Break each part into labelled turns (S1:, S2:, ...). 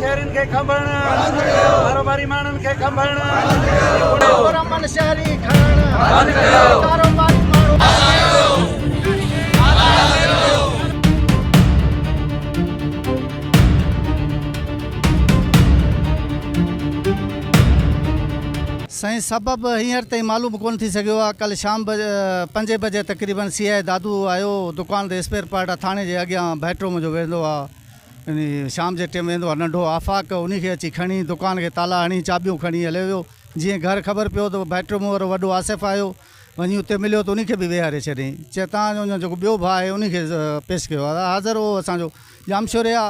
S1: شهرين کي کنڀڻ بند ڪيو ڪاروباري ماڻهن کي کنڀڻ بند ڪيو
S2: پرامن شهري کڻڻ بند ڪيو ڪاروباري ماڻهو
S3: سائين سبب هينئر تائين معلوم ڪونه ٿي سگهيو آهي ڪلهه شام پنجين بجي تقريبن سي آء دادو آيو دڪان تي اسپيئر پارٽ آ ٿاڻي جي اڳيان ڀائٽو منهنجو ويهندو آ يعني شام جي ٽيم ويندو آ ننڍو آفاق انهي کي اچي کڻي دڪان کي تالا هڻي چاٻيون کڻي هليو ويو جيئن گهر خبر پيو ته ڀائٽو مون وارو وڏو آصف آيو وڃي اتي مليو ته انهي کي به ويهاري ڇڏيائين چي تان جو جيڪو ٻيو ڀاء آهي انهي کي پيش ڪيو آ حاضر هو اسان جو ڄامشوري آ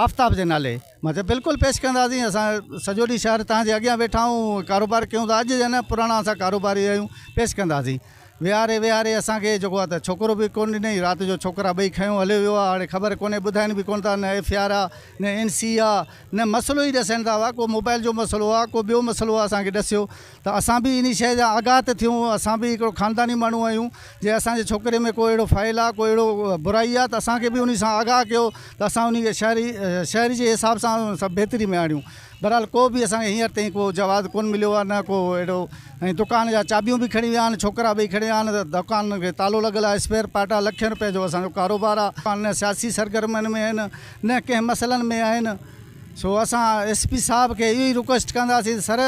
S3: آفتاب جي نالي مان چيو بلڪل پيش ڪنداسين اسان سڄو ڏينهن شهر تان جي اڳيان ويٺا آهيون ڪاروبار ڪيون ٿا اڄ جا نه پراڻا اسان ڪاروباري آهيون پيش ڪنداسين ويهاري ويهاري اسان کي جيڪو آهي ته ڇوڪرو به ڪونه ڏنائين رات جو ڇوڪرا ٻئي کنيو هليو ويو آهي هاڻي خبر ڪونهي ٻڌائين به ڪونه ٿا نه ايف I R آهي نه اين سي آهي نه مسئلو ئي ڏسين ٿا ڪو موبائل جو مسئلو آهي ڪو ٻيو مسئلو آهي اسان کي ڏسيو ته اسان به انهي شيء جا آگاهه ته ٿيون اسان به هڪڙو خانداني ماڻهو آهيون جي اسان جي ڇوڪري ۾ ڪو اهڙو فائل آهي ڪو اهڙو برائي آهي ته اسان کي به انهي سان آگاهه ڪيو ته اسان انهي کي شهري شهري جي حساب سان سڀ بهتري ۾ آڻيون بهرحال ڪو به اسان کي هينئر تائين ڪو جواز ڪونه مليو آهي نه ڪو اهڙو ۽ دڪان جا چاٻيون به کڻي ويا آهن ڇوڪرا ٻئي کڻي ويا آهن دڪان کي تالو لڳل آهي اسپيئر پارٽ آهي لکين روپين جو اسان جو ڪاروبار آهي نه سياسي سرگرمين ۾ آهن نه ڪنهن مسئلن ۾ آهن سو اسان ايس پي صاحب کي اهو ئي رڪويسٽ ڪنداسين سر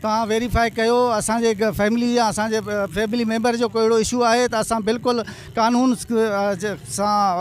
S3: توهان ويريفائي ڪيو اسان جي فيملي يا اسان جي فيملي ميمبر جو ڪو اهڙو اشو آهي ته اسان بلڪل قانون سان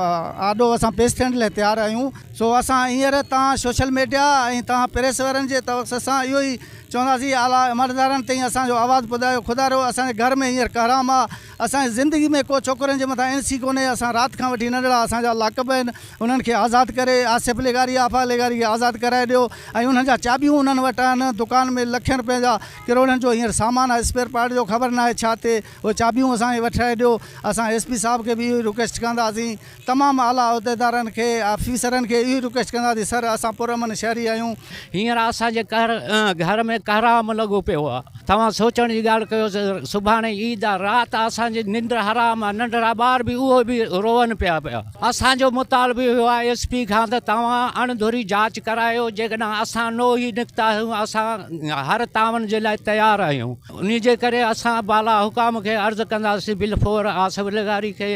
S3: آڏو اسان پيش ٿيڻ لاء تيار آهيون سو اسان هينئر توهان سوشل ميڊيا ۽ توهان پريس وارن جي توسط سان اهو ئي چونداسين اعليٰ عملدارن تائين اسان جو آواز پڄايو خدا رو اسان جي گهر ۾ هينئر ڪهرام آ اسان جي زندگي ۾ ڪو ڇوڪرن جي مٿان اين سي ڪونهي اسان رات کان وٺي ننڍڙا اسان جا لاڪب آهن انهن کي آزاد ڪري آصف لغاري آفاق لغاري کي آزاد ڪرائي ڏيو ۽ انهن جا چاٻيون انهن وٽ آهن دڪان ۾ لکين روپين جا ڪروڙن جو هينئر سامان آهي اسپيئر پارٽ جو خبر ناهي ڇا تي اهي چاٻيون اسان کي وٺرائي ڏيو اسان ايس پي صاحب کي به اهو ئي رڪويسٽ ڪنداسين تمام اعليٰ عهديدارن کي آفيسرن کي اهو ئي رڪويسٽ ڪنداسين سر اسان پرامن شهري آهيون.
S4: هينئر اسان جي گهر ۾ ڪهرام لڳو پيو آ. توهان سوچڻ جي ڳالهه ڪيو ته سڀاڻي عيد آ، رات اسان جي ننڊ حرام آ، ننڍڙا ٻار به اهو به روئن پيا پيا. اسان جو مطالبو اهو آ ايس پي کان ته توهان اڻ ڌري جاچ ڪرايو، جيڪڏهن اسان ڏوهي نڪتا آهيون اسان هر تعاون جي لاء تيار آهيون. انهي جي ڪري اسان بالا حڪام کي عرض ڪنداسين بالفور آصف لغاري کي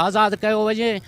S4: آزاد ڪيو وڃي.